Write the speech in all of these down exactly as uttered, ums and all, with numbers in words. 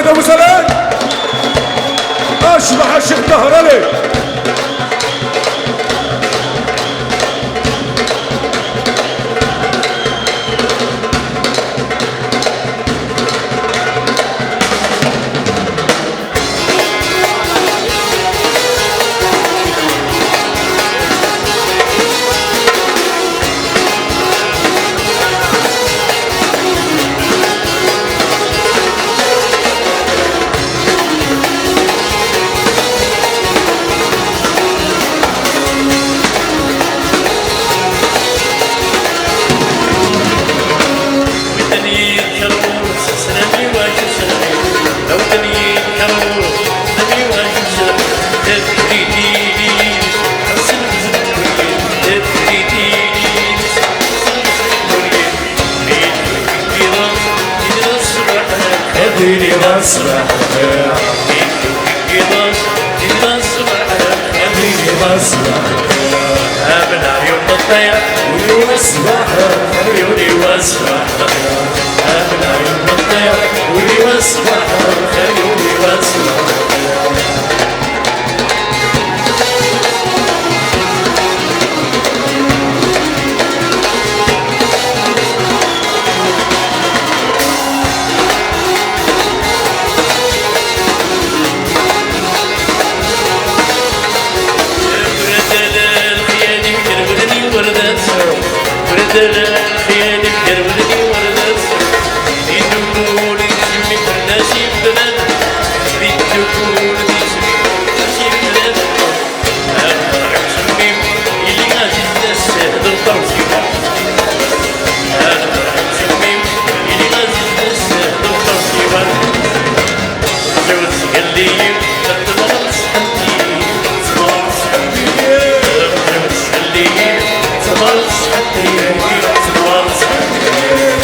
Abu Saleh! Acbeḥ a Ccix Ṭaher, allez! Ad yili d ṣṣbeḥ lxir. Ad yili d ṣṣbeḥ lxir. Am leɛyun n ṭṭir. Ur yuli ṣṣbeḥ lxir, yuli wass ṣṣbeḥ lxir. Am leɛyun n ṭṭir. Ur yuli ṣṣbeḥ lxir, yuli wass ṣṣbeḥ lxir. Ur d-ala lxyal-im yerwlen iwerdan, ur d-ala lxyal-im yerwlen iwerdan, di ddukul yettcemmim fell-as yemdanen, di ddukul yettcemmim fell-as yemdanen. Ad nruḥ nettxemmim, ili ɛziz d ass d lqerṣiwan. Ad nruḥ nettxemmim, ili ɛziz d ass d lqerṣiwan. Ttewt tgelliyin, tebɣa tseḥḥel-iyi, tebɣa tseḥḥel-iyi. Ttewt tgelliyin, tebɣa tseḥḥel-iyi, tebɣa tseḥḥel-iyi.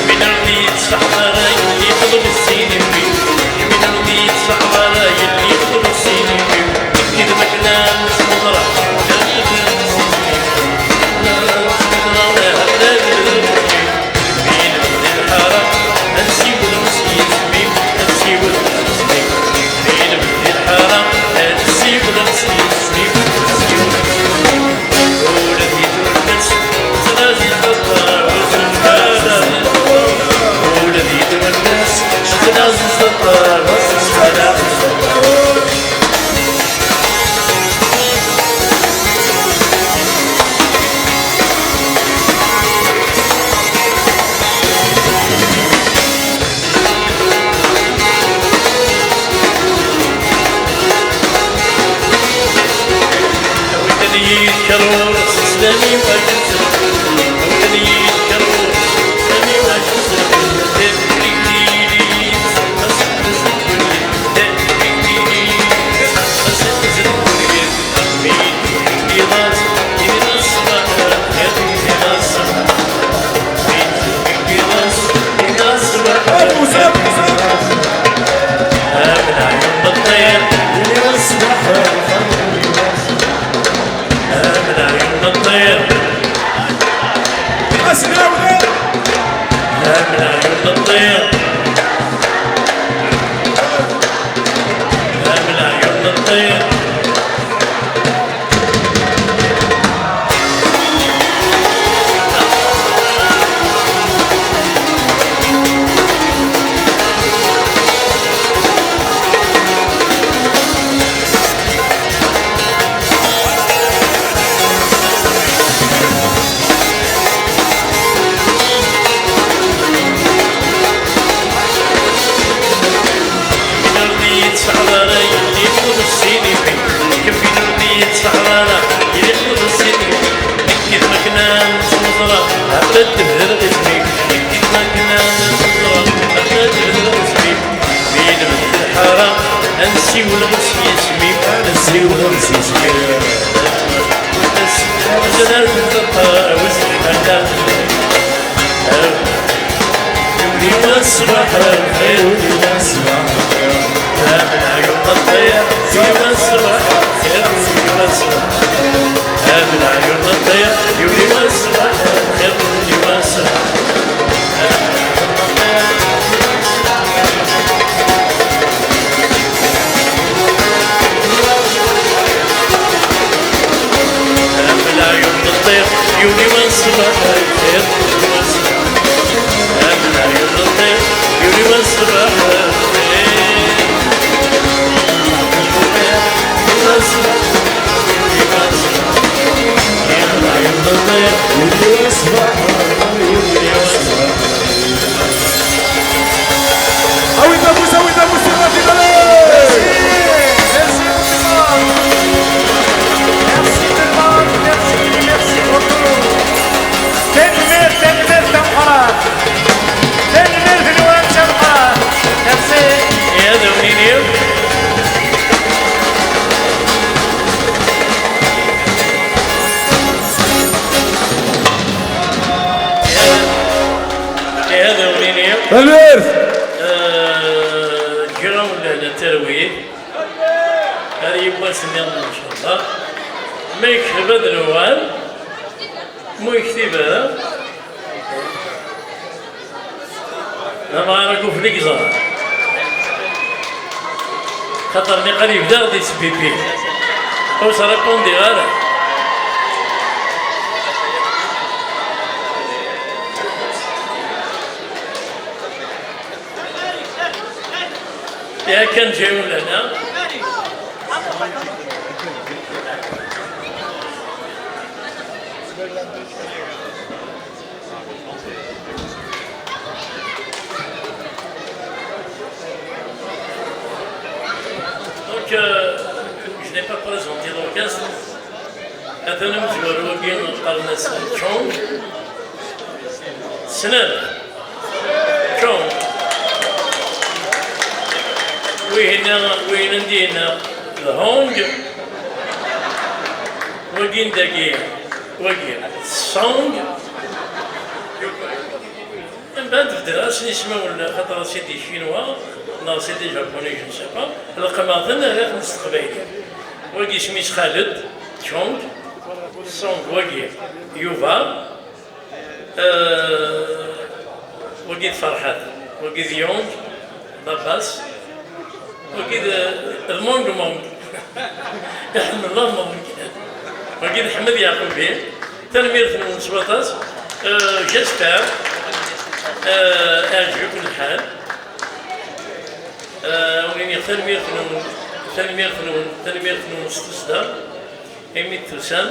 Min ur d-yettṣaḥab ara yelli xdem ssinif-iw. Min ur d-yettṣaḥab ara yelli xdem ssinif-iw. Nekk d Makla nesmeḍra, la nesmeḍra, la nesmeḍra, la nesmeḍra. Min ur d-yettṣaḥab ara, ad nsiwel s yisem-im, ad nsiwel s yisem-im. Min ur d-yettṣaḥab ara, ad nsiwel s yisem-im, ad nsiwel s yisem-im. Ula d yitwennes, ttnazi s aṭas, ula d yitwennes, ttnazi s aṭas. Ur d-yettṣaḥab ara yelli ur nessin. Aql-aɣ tebder isem-ik, iṭṭaken ad nẓer, aql-aɣ tebder isem-ik, mi nebded lḥara, ad nsiwel s yisem-ik, ad nsiwel s yisem-ik. Ass-a, ar tebder, wis ḥala. Yuli wass ṣṣbeḥ lxir, yuli wass ṣṣbeḥ lxir. Am leɛyun n ṭṭir, yuli wass ṣṣbeḥ lxir, yuli wass ṣṣbeḥ lxir. Am leɛyun n ṭṭir, yuli wass ṣṣbeḥ lxir, yuli wass ṣṣbeḥ. Am leɛyun n ṭṭir, yuli wass ṣṣbeḥ lxir, yuli wass ṣṣbeḥ. Am leɛyun n ṭṭir, yuli wass ṣṣbeḥ lxir. Yuli wass ṣṣbeḥ, yuli wass ṣṣbeḥ. Am leɛyun n ṭṭir, yuli wass ṣṣbeḥ, yuli wass ṣṣbeḥ. Awit afus, awit afus, c'est parti, allez. Merci, merci beaucoup. Merci tout le monde, merci, merci beaucoup. Tanemmirt, tanemmirt tameqqrant. Tanemmirt-nwen tameqqrant. Merci. Ad awen-iniɣ. Ad awen-iniɣ. Tanemmirt. Eh, ǧǧiɣ-awen lehna d talwit. Ar yiwwas nniḍen, ncallah. Ma yekteb ad nuɣal, ma ur yektib ara, d amɣar akufli yeẓra. Xaṭer niqal yebda ɣ-d-yettbibbi. Ur s-répondiɣ ara. Yakan ǧayen lehna. Donc, euh, je n'ai pas présenté l'orchestre. Atan amezwaru-agi qqaren-as Chong. Ssnen? Chong. Wihin, wihin n dinna d Hong. Wagi n dagi, wagi Song. Mbeɛd bedreɣ-asen ismawen, xaṭer c'est des Chinois neɣ c'est des Japonais, je ne sais pas. Leqqmeɣ-ten, rriɣ-ten s teqbaylit. Wagi isem-is Xaled, Chong, Song, wagi Yuba, euh, wagi d Ferḥat, wagi d Yong, d Abbas. Wagi d, d Mong Mong. Iḥemmel la Mong. Wagi d Ḥmed Yeɛqubi. Tanemmirt-nwen s waṭas. Euh, j'espère, euh, iɛǧeb-iken lḥal. Euh, ur iniɣ tanemmirt-nwen, tanemmirt-nwen, tanemmirt-nwen s tussda. Imi d-tusam,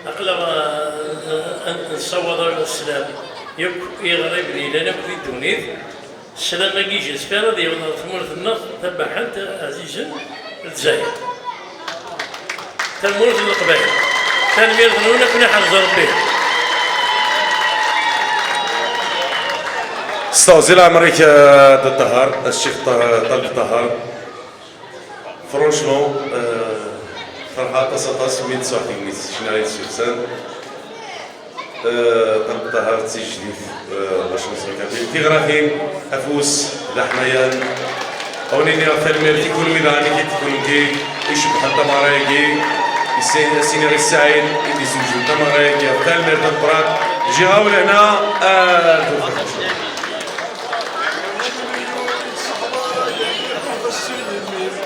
aql-aɣ, euh, n-, nessawaḍ-awen sslam yakk i iɣriben yellan akk di ddunit. Sslam-agi, j'espère, ad yaweḍ ɣer tmurt-nneɣ tabaḥant, ɛzizen, Lezzayer. Tamurt n Leqbayel. Tanemmirt-nwen, ad ken-iḥrez Rebbi. S teɣzi leɛmer-ik, a Dda Ṭaher, a Ccix Ṭah-, Ṭaleb Ṭaher. Franchement, euh, ferḥeɣ aṭas, aṭas mi d-sɛiɣ tegnit, ccna i d-sufsan. Euh, Ṭaleb Ṭaher d tijdit, euh, bac nṣel kan. Tiɣratin, afus, d aḥmayan. Awen-iniɣ tanemmirt i kunwi daɣen i d-kunwi icebbḥen tameɣra-agi. Is-, as-iniɣ i Saɛid i d-yessewjden tameɣra-agi. Tanemmirt a Brat. Ǧǧiɣ-awen hna, euh,